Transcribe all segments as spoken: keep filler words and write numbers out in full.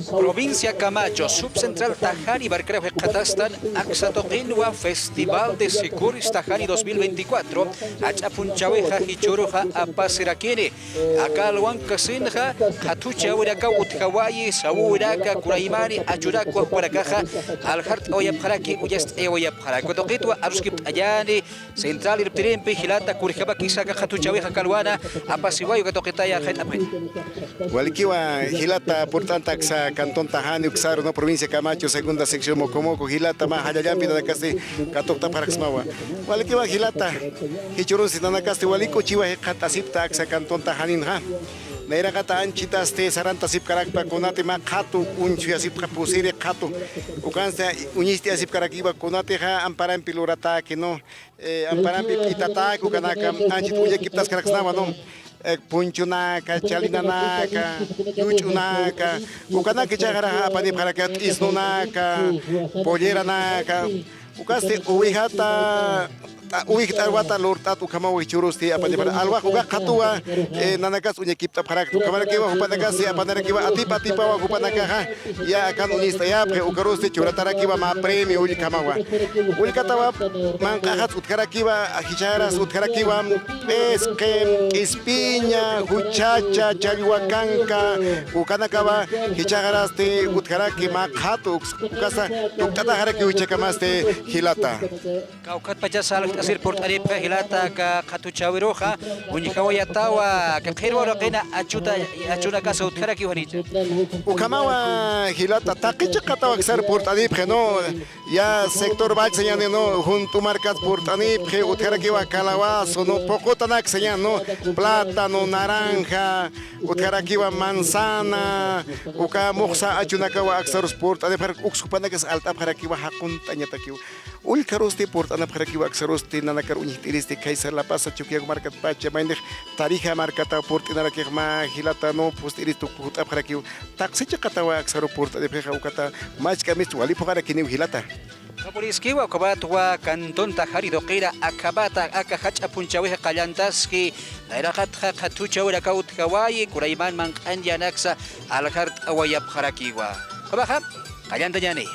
Provincia Camacho, subcentral Tajani markaruw jikxatastan, aksa tuqinwa Festival de Sicuris Tajani dos mil veinticuatro, jach'a p'unchäwixa jichhüruxa apasirakini. Aka alwankasinxa qhathuchäwinakaw utjawayi, sawüwinaka, kunaymani, achurakwa jupanakaxa aljart'awayapxaraki, uñast'ayawayapxaraki. Uka tuqitwa aruskipt'añäni, central irptirimpi, jilata, kunjamakisa aka qhathuchäwixa aka alwana apasiwayi, uka tuqitaya jayt'apxita. Walikiwa jilata, purt'anta aksa cantón Tajani uksaru, ¿no?, provincia Camacho, segunda sección Mocomoco, jilata, mä jallallampi nanakasti katuqt'apxaraksmawa. Walikiwa jilata, jichhürunsti nanakasti wali k'uchiwa jikxatasipta aksa cantón Tajaninxa. Nayraqata anchitasti sarantasipkarakta, kunati mä qhatu uñsuyasiptxa, pusiri qhatu. Ukansti uñist'ayasipkarakiwa, kunatixa amparampi luratäki, ¿no? Eh, amparampi p'itatäki, ukanaka anchit uñakiptaskaraksnawa, ¿no? Eh, punchunaka, chalinanaka, lluch'unaka, ukanaka jichhaxaraxa apanipxaraki, t'isnunaka, polleranaka, ukasti uwijata, t'a-, uwij t'arwata lurt'at ukhamaw jichhürusti apanipxaraki. Alwax uka qhatuwa, eh, nanakas uñakipt'apxarakta. Ukhamarakiwa jupanakasti apanarakiwa, atip atipawa jupanakaxa, ya akan uñist'ayapxi, ukarusti churatarakiwa mä premio ullkhamawa. Ullkatawa manq'axats utjarakiwa, jichhaxaras utjarakiwa, p'isqi, k'ispiña, juchacha, challwa kanka, ukanakawa jichhaxarasti utjaraki mä qhatu, uks-, ukasa tukt'ataxaraki jichhakamasti jilata. Kawkhatpachasa aljt'asir purt'anipxi jilata, aka qhathuchäwiruxa uñjawayatawa, aka qhirwa uraqina achuta, achunakasa utjarakiwa janicha. Ukhamawa jilata, taqi chiqataw aksar purt'anipxi, ¿no? Ya sector Valle sañäni, ¿no?, Junt'u markat purt'anipxi, utjarakiwa calabazo, ¿no?, puqutanak sañäni, ¿no?, plátano, naranja, utjarakiwa manzana, uka muxsa achunakawa aksarus purt'anipxarak, uks jupanakas alt'apxarakiwa, jaqunt'añatakiwa. Ullkharusti purt'anapxarakiwa, aksarusti nanakar uñjt'iristi, khaysa La Paz, Chukiyawu markatpacha, maynix Tarija markataw purt'inarakix mä jilata, ¿no?, pust'iristu jut'apxarakiw. Taqsi chiqatawa aksaru purt'anipxixa, ukata machk'amist wali phuqharakiniw jilata. Kapuriskiwa, ukhamatwa cantón Tajani tuqina, akhamata aka jach'a p'unchäwixa qallantaski, nayraqatxa qhathuchäwinakaw utjawayi, kunayman manq'añ yänaksa aljart'awayapxarakiwa. Ukhamaxa qallantañäni.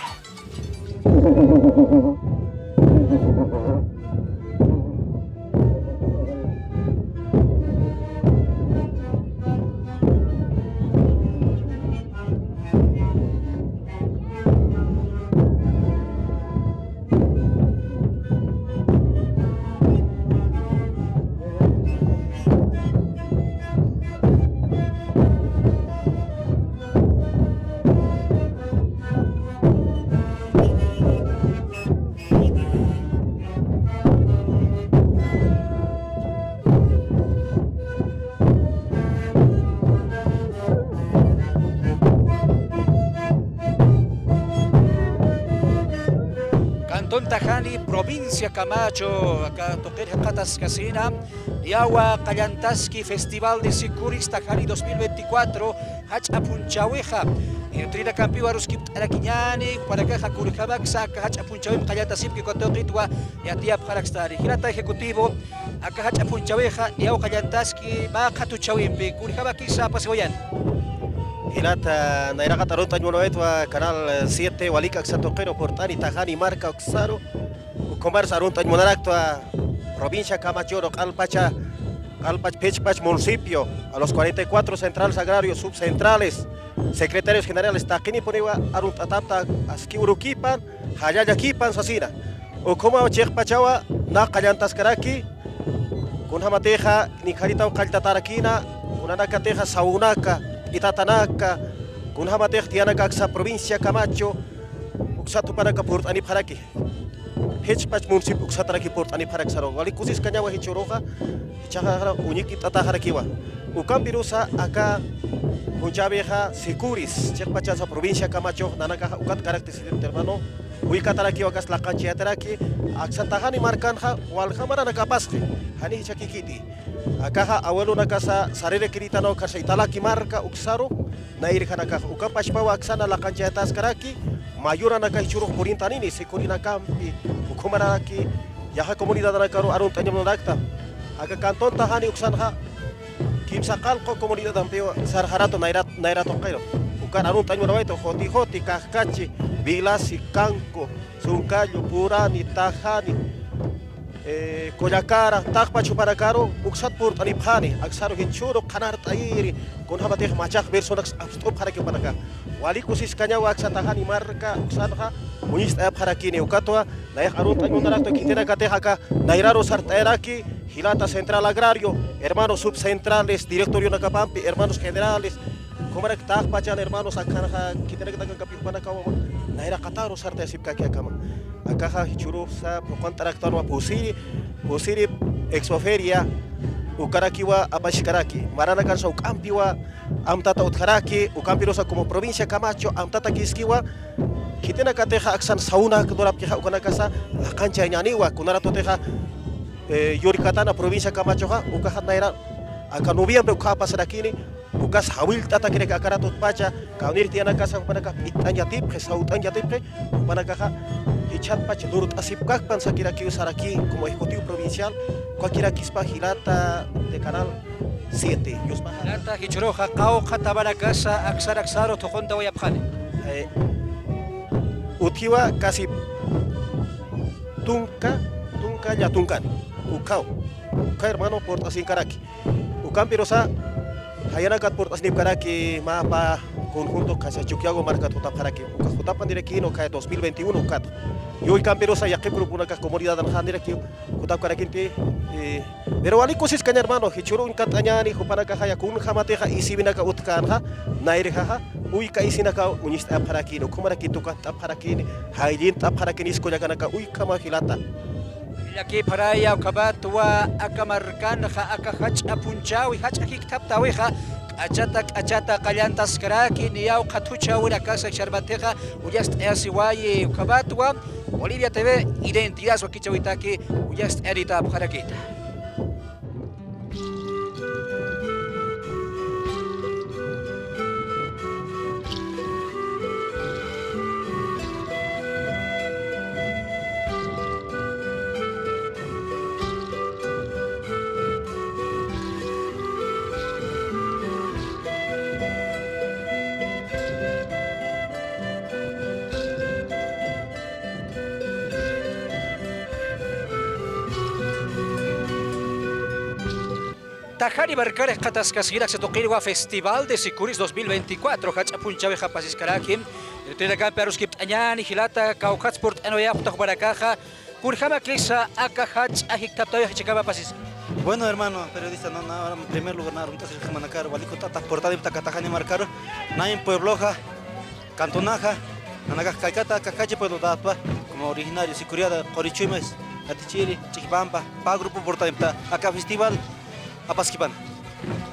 Cantón Tajani, provincia Camacho, aka tuqir jikxataskasina, niyawa qallantaski Festival de Sicuris Tajani dos mil veinticuatro, jach'a p'unchäwixa. Irptirinakampiw aruskipt'arakiñäni, jupanakaxa kunjamaksa aka jach'a p'unchäwimp qallantasipki uka tuqitwa yatiyapxarakistani. Jilata ejecutivo, aka jach'a p'unchäwixa niyaw qallantaski mä qhathuchäwimpi, kunjamakisa apasiwayan. Jilata, nayraqat arunt'añ munawaytwa Canal siete, walik aksa tuqiru purt'ani Tajani marka uksaru, ukhamars arunt'añ munaraktwa provincia Camachoru, q'alpacha, q'alpach phichpach municipio, a los cuarenta y cuatro centrales agrarios, subcentrales, secretarios generales, taqinipuniwa arunt'atapta aski urukipan, jallallakipan sasina. Ukhamaw chiqpachawa na qallantaskaraki, kunjamatixa nikharitaw qalltatarakina, kunanakatixa sawunaka, p'itatanaka, kunjamatix tiyanaka aksa provincia Camacho, uksat jupanaka purt'anipxaraki. Jichhpach municipio uksataraki purt'anipxaraksaru. Wali kusiskañawa jichhüruxa, jichhaxa uñikit'ataxarakiwa. Ukampirusa aka p'unchäwixa Sicuris, chiqpachansa provincia Camacho, nanakaxa ukat karakti siripti hermano, uykatarakiwa akas laqanchayataraki, aksa Tajani markanxa walja maranakapasqi, jani jichhakikiti. Akaxa abuelonakasa sarirakiritanwa karsa Italaki marka uksaru, nayrijanakax uka pachpawa aksana laqanchayataskaraki, mayuranakax jichhürux purintanini, Sicurinakampi, ukhamaraki, yaxa comunidadanakaru arunt'añ munarakta. Aka cantón Tajani uksanxa, kimsa qallqu comunidadampiw sarxarata nayrat, nayrat tuqiru. Ukar arunt'añ munawayta, Joti Joti, Kajkachi, Vilasi, Kanku, Sunkallu, Purani, Tajani, eh, Kullakara, taqpach jupanakaru uksat purt'anipxani, aksaru jichhüru qhanart'ayiri, kunjamatix machaq personas apst'upxaraki jupanakax. Wali kusiskañawa aksa Tajani marka uksanxa uñist'ayapxarakini, ukatwa nayax arunt'añ munaraktwa khitinakatix aka nayraru sart'ayaraki, jilata central agrario, hermanos subcentrales, directorionakapampi, hermanos generales, ukhamaraki taqpachan hermanos akhanxa, khitinakatix akankapi jupanakawa nayraqataru sartayasipkaki akama. Akaxa jichhürupsa phuqant'araktanwa pusiri, pusiri Expoferia, ukarakiwa apaskaraki, maranakansa juk'ampiwa amtata utjaraki, ukampirusa como provincia Camacho amtatakiskiwa, khitinakatixa aksan sawunak lurapkixa ukanakasa laqanchayañäniwa, kunaratutixa, eh, yurikatana provincia Camachoxa, ukaxa nayra aka noviembre ukha pasarakini, ukas jawillt'atakiraki aka ratutpacha, kawnir tiyanakasa jupanakax p'itt'añ yatipxi, sawt'añ yatipxi, jupanakaxa jichhatpach lurt'asipkakpan sakirakiw saraki, como ejecutivo provincial, ukakirakispa jilata de Canal siete, yuspaxa. Jilata, jichhüruxa qawqha tabanakasa aksar aksaru thuquntawayapxani. Eh, utjiwa casi tunka, tunka, ña tunkan, ukhaw, ukha hermano purt'asinkaraki. Ukampirusa jayanakat purt'asinipkaraki mä pä conjunto, kasa Chukiyawu markat jutapxaraki. Uka jutapanirakin, uka dos mil veintiuno ukat. Yuy kampirusa yaqhip gruponakax comunidadanxanirakiw jutapkarakinti, eh, pero wali kusiskaña hermano, jichhüru uñkat'añäni, jupanakaxaya kunjamatixa isiwinaka utjkänxa, nayrjaxa, uyka isinakaw uñist'apxarakini, ukhamaraki tukatt'apxarakini, jayllint'apxarakini, iskullakanaka uykjama jilata. Llakipxaraya, ukhamatwa aka markanxa aka jach'a phunchhäwi, jach'a jikthaptäwixa k'achata k'achata qallantaskaraki, niyaw qhathuchhäwinakasa ch'armatixa uñast'ayasiwayi, ukhamatwa Bolivia T V, identidad wakichäwitaki uñast'ayanitäpxarakita. Tajani markar jikxataskaskir aksa tuqinwa Festival de Sicuris dos mil veinticuatro, jach'a phunchhäwixa pasiskaraki. Utjanakampi aruskipt'añäni jilata, kawkhat purt'anwayapxta jupanakaxa, kunjamakisa aka jach'a jikthaptäwi jichhakama pasis. Bueno, hermano periodista, no, no, ahora en primer lugar, na arunt'asir jumanakar, wali kutt'ata purt'anipxta aka Tajani markaru, nayan puebloxa, cantonaxa, nanakax kaykata aka Kajkachi pueblotätwa, como originario Sicuriada, Qurichuymas, Yatichiri, Ch'ijbamba, pä grupo purt'anipxta aka festival apaskipana.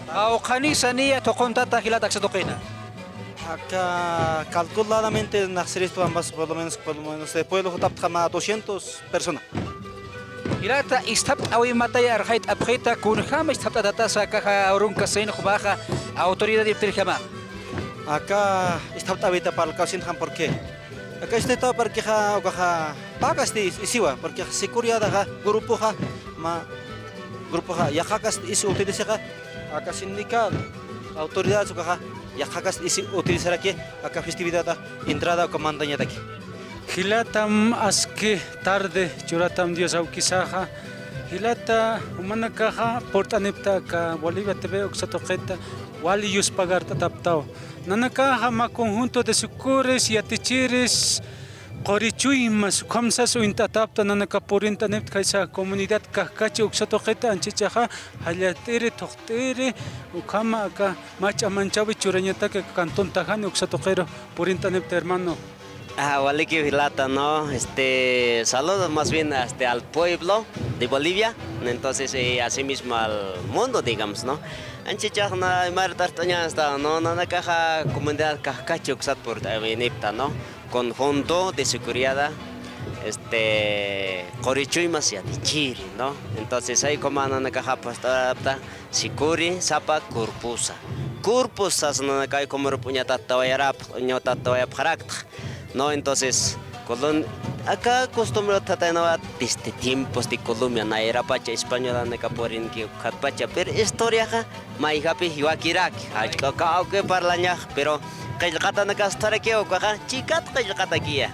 Qawqhanisa niya thuquntata jilata aksa tuqina. Aka calculadamente naxsiristwa ambas, por lo menos, por lo menos, de pueblo jutapxta mä doscientos personas. Jilata, isthapt'äwimatay arxayt'apxita, kunjäm isthapt'atatasa akaxa urunkasin jumaxa autoridadiptirjama. Aka isthapt'äwita parlkasinxam, porque aka isthapt'äwi parlkixa ukaxa pakasti isiwa, porque Sicuriadaxa grupoxa, mä grupoxa yaqhakasti isi utilizaxa, aka sindical autoridades ukaxa yaqhakasti isi utilizaraki aka festividada entrada uka mantañataki. Jilatam, aski tarde churatam Dios awkisaxa. Jilata, jumanakaxa purt'anipxta aka Bolivia T V uksa tuqita, wali yuspagart'atapxtaw. Nanakaxa mä conjunto de Sicuris, Yatichiris, Qurichuymas, ukham sas uñt'atapxta, nanaka purint'anipxta khaysa comunidad Kajkachi uksa tuqita, ancha jichhaxa jallt'iri, thuqt'iri, ukhama aka mä ch'amanchäwi churañataki aka cantón Tajani uksa tuqiru purint'anipxta, hermano. Ah, walikiw jilata, ¿no? Este, saludos más bien, este, al pueblo de Bolivia, entonces, eh, asimismo al mundo, digamos, ¿no? Ancha jichhax na, imart'añäni, ¿no? Nanakaxa comunidad Kajkachi uksat purt'anipxta, ¿no? Conjunto de Sicuriada, este, Qurichuymas, Yatichiri, ¿no? Entonces, jay ukhama nanakaxa purt'apxta Sicuri sapa Kurpusa. Kurpus sasa nanakax jay ukhamarup uñatattawayarap-, uñatattawayapxarakta, ¿no? Entonces, colon-, aka costumbre utjataynawa desde tiempos de Colonia, nayrapacha españolanaka purinki ukhatpacha, pero historiaxa mayjapi jiwakiraki, jach'a kawki parlañax, pero qillqatanakastarakiw ukaxa, chikat qillqatakiya.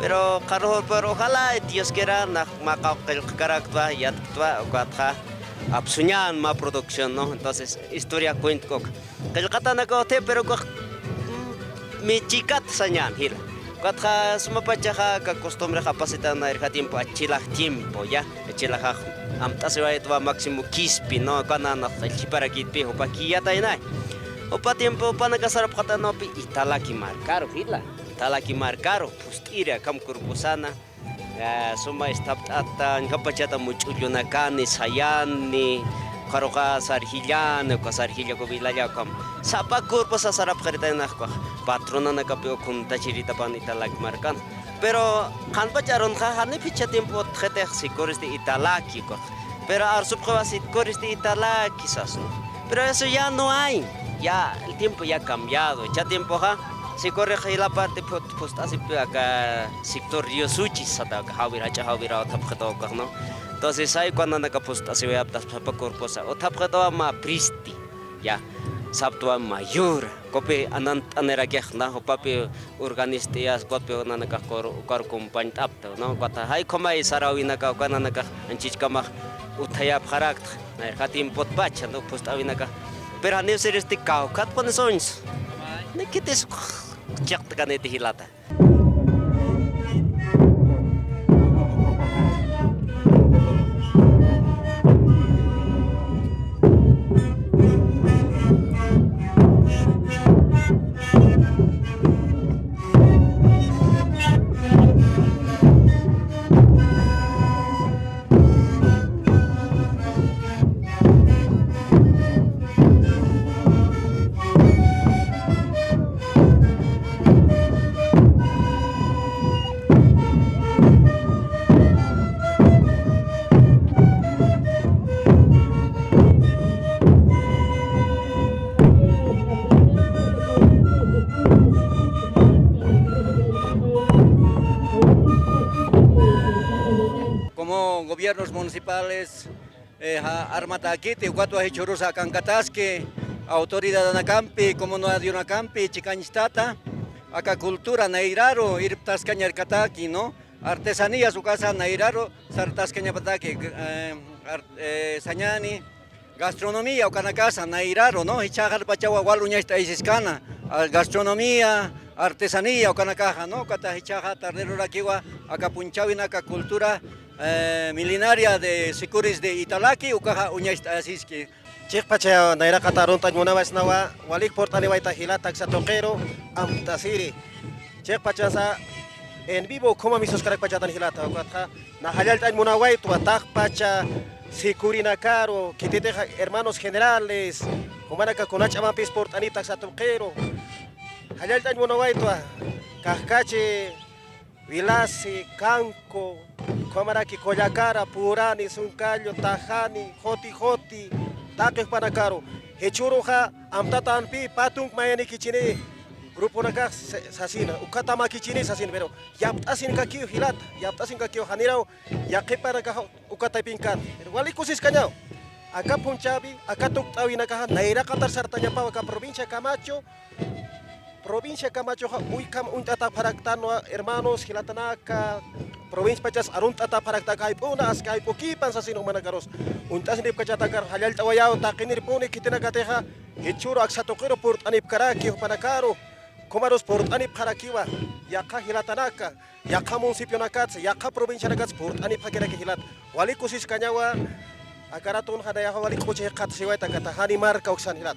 Pero qharüxur, pero ojalá Dios quiera, nax mä qawqha qillqkaraktwa, yatktwa, ukatxa apsuñän mä producción, ¿no? Entonces, historia cuento uka. Qillqatanakaw utji, pero ukax, mm, mi chikat sañän jila. Ukatxa sumapachaxa aka costumbre apasitan nayrja tiempo, achilax tiempo, ya. Achilaxax amt'asiwaytwa Máximo Quispe, ¿no? Uka nanax qillqaparakitpi, jupa kiyatayna. Jupa tiempo, jupanaka sarapxatanwa Italaki markaru jila. Italaki markaru, phust'iri akham cuerposana. Eh, suma isthapt'ata, ñjapachata much'ullunakani, sayani, ukharuxa sarjillani, uka sarjilla uka wilalla ukham. Sapa cuerposa sarapxiritayna ukax. Patronanakapiw khuntachiritapan Italaki markan. Pero qhanpach arunxa, janiphichha tiempo utjitix Sicuris de Italaki ukax. Pero arsupxiwa Sicuris de Italaki sasna. Pero eso ya no hay. Ya, el tiempo ya ha cambiado. Jichha tiempoxa, Sicurix jila parte phut-, phust'asipxi aka sector Río Suchi sata, aka jawir, jach'a jawiraw utjapxita ukax, ¿no? Entonces, jay uka nanaka phust'asiwayapxta sapa cuerposa. Utjapxitawa mä pristi. Ya, saptawa mayura. Ukapï anant'anirakix, ¿no? Jupapi organist'ayas, ukatpï nanakax ukar, ukar compañt'apta, ¿no? Ukata jay ukhamay saräwinaka, uka nanakax anchhichkamax utjayapxarakta, nayrja tiempotpacha, ¿no? Phust'äwinaka. Pero janiw siristi kawkhatpuni suñsa. Ni khitis chiqt'kaniti jilata. Como gobiernos municipales, eh, ja, armatäkiti, ukatwa jichhürusa akankataski, autoridadanakampi, comunidadionakampi, chikanchtata, aka cultura nayraru irptaskañarkataki, ¿no? Artesanías ukasa nayraru sartaskañapataki, eh, ar-, eh, sañäni, gastronomía ukanakasa nayraru, ¿no? Jichhaxarpachawa wal uñacht'ayasiskana, ah, gastronomía, artesanía ukanakaxa, ¿no? Ukata jichhaxa tarderurakiwa aka punchäwinaka cultura, eh, milenaria de Sicuris de Italaki, ukaxa uñacht'ayasiski. Chiqpacha nayraqata arunt'añ munawasnawa, walik purt'aniwayta jilata aksa tuqiru, amtasiri. Chiqpachansa en vivo ukhama misuskarakpachatan jilata, ukatxa na jallallt'añ munawaytwa, taqpacha sikurinakaru, khititixa hermanos generales, jumanaka kuna ch'amampis purt'anita aksa tuqiru. Jallallt'añ munawaytwa, Kajkachi, Wilasi, Kanku, ukhamaraki Collacara, Purani, Sunkallu, Tajani, Joti Joti, taqi jupanakaru. Jichhüruxa amtatanpï patunk mayanikichini, gruponakax sa-, sasina, ukhatamäkichini sasina, pero yapt'asinkakiw jilata, yapt'asinkakiw, janiraw yaqhipanakax ukataypinkan. Pero wali kusiskañaw. Aka phunchhäwi, aka tukt'äwinakaxa nayraqatar sartañapawa aka provincia Camacho, provincia Camachoxa ukham uñt'atapxaraktanwa, hermanos, jilatanaka, provinciapachas arunt'atapxarakta, aka jayp'una, aski jayp'ukipan sasin jumanakarus. Uñt'asinipkachatakar jallallt'awayaw, taqinirpuni khitinakatixa, jichhüru aksa tuqiru purt'anipkaraki jupanakaru, ukhamarus purt'anipxarakiwa, yaqha jilatanaka, yaqha municipionakatsa, yaqha provincianakatsa purt'anipxakiraki jilat. Wali kusiskañawa, aka ratunxa nayaxa wali q'uchi jikxatasiwayta aka Tajani marka uksan jilat.